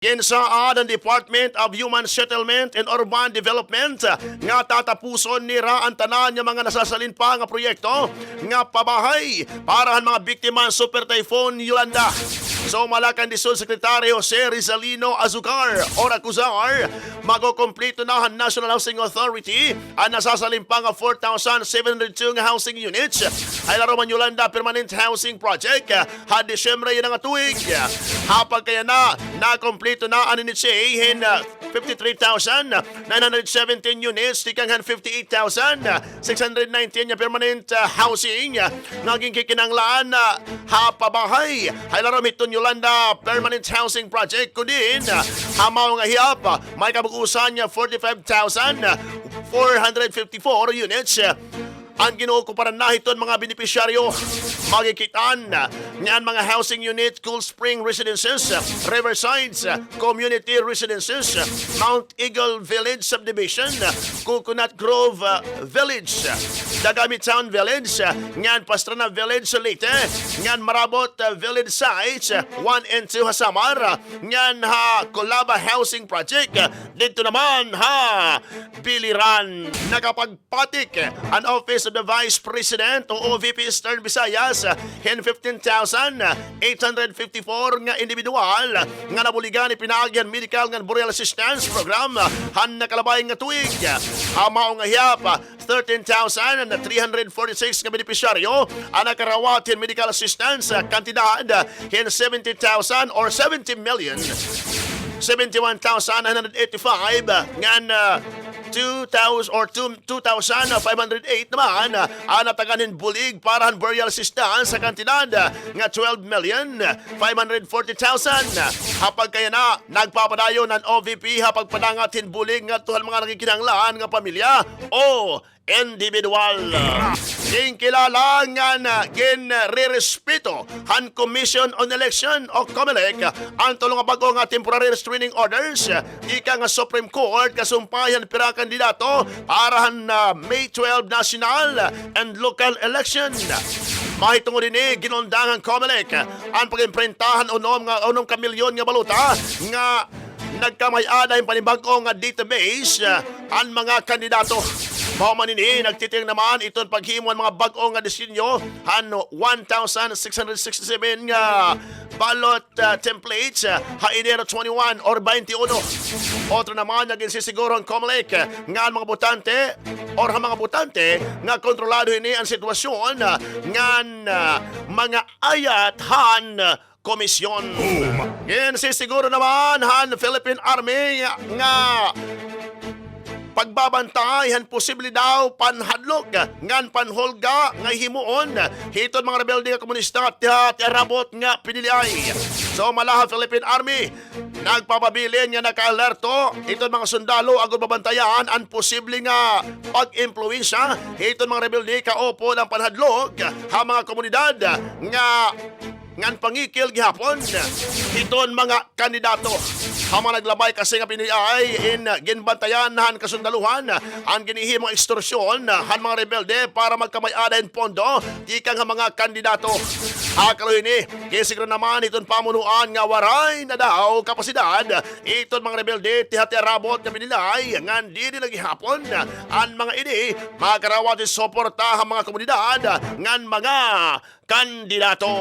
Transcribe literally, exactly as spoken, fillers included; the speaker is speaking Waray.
Ginsaad han Department of Human Settlement and Urban Development nga tatapuson nira an tanan nga mga nasasalin pa nga proyekto nga pabahay para han mga biktima han Super Typhoon Yolanda. Sumala kan DHSUD Secretary Jose Rizalino Azucar or Acuzar, makokompleto na han National Housing Authority an nasasalin pa nga four thousand seven hundred two nga housing units ha ilarom han Yolanda Permanent Housing Project ha Disyembre yana nga tuig. Ha pagkayana, nakompleto na an N H A hin, ah, fifty-three thousand nine hundred seventeen units tikang han fifty-eight thousand six hundred nineteen nga permanent, ah, housing, ah, nga ginkikinahanglan, ah, ha pabahay ha ilarom hiton Yolanda Permanent Housing Project, kun diin, ah, ha mao nga hiyap, ah, may kabug-osan nga forty-five thousand four hundred fifty-four units, ah, an ginookuparan na hiton mga benepisyaryo. Makikit-an nga an mga housing unit, Cool Spring Residences, Riversides Community Residences, Mount Eagle Village Subdivision, Coconut Grove, uh, Village, Dagami Town Village, ngan Pastrana Village, Leyte, ngan Marabot, uh, Village Sites, uh, one and two ha Samar, uh, ngan ha Colaba Housing Project, uh, didto naman ha Biliran. Nakapagpatik an Office of the Vice President o O V P Eastern Visayas hin fifteen thousand eight hundred fifty-four nga indibidwal nga nabuligan hin pinaagi han medical ngan burial assistance program han nakalabay nga tuig. Ha mao nga hiyap, thirteen thousand three hundred forty-six nga benepisyaryo an nakarawat hin medical assistance, ah, kantidad, ah, hin seventy thousand or seventy million seventy-one thousand nine hundred eighty-five, ah, ngan, ah, two thousand or two, two thousand five hundred eight naman, ah, an natagan hin bulig para han burial assistance ha kantidad, ah, nga twelve million five hundred forty thousand. Ha pagkayana, nagpapadayon an O V P ha pagpadangat hin bulig ngadto han mga nagkikinahanglan nga pamilya o indibidwal. Ginkilala ngan ginrerespeto han Commission on Election o COMELEC an tulo nga bag-o nga temporary restraining orders tikang ha Supreme Court kasumpay han pira ka kandidato para han, ah, May twelve national and local election. Mahitungod hini, ginundang han COMELEC an pag-imprenta han unom nga, unom ka milyon nga balota nga nagkamay-ada hin panibag-o nga database, ah, han mga kandidato. Mao man ini, nagtitiang naman iton paghimo han mga bag-o nga disenyo han one thousand six hundred sixty-seven nga ballot, ah, templates, ah, ha Enero twenty-one or twenty-one. Otro naman nga ginsisiguro han COMELEC, ah, nga an mga botante or han mga botante nga kontrolado hini an sitwasyon, ah, ngan, ah, mga ayat han, ah, komisyon. Ginsisiguro naman han Philippine Army nga pagbabantay han posible daw panhadlok ngan panhulga nga himuon hiton mga rebelde nga komunista ha Tiarabot nga Piniliay. Sumala ha Philippine Army, nagpapabilin nga naka-alerto iton mga sundalo agod mabantayan an posible nga pag-impluwensya hiton mga rebelde kaupod an panhadlok ha mga komunidad nga ngan pangikil gihapon hiton mga kandidato. Ha mga naglabay kasi nga Piniliay in ginbantayan han kasundaluhan an ginhihimong ekstorsiyon han mga rebelde para magkamay-ada hin pondo tikang ha mga kandidato. Ha kaluy hini, ginsiguro naman hiton pamunuan nga waray na daw kapasidad iton mga rebelde ti ha Tiarabot nga Piniliay ngan diri na gihapon an mga ini makarawat hin suporta ha mga komunidad ngan mga kandidato.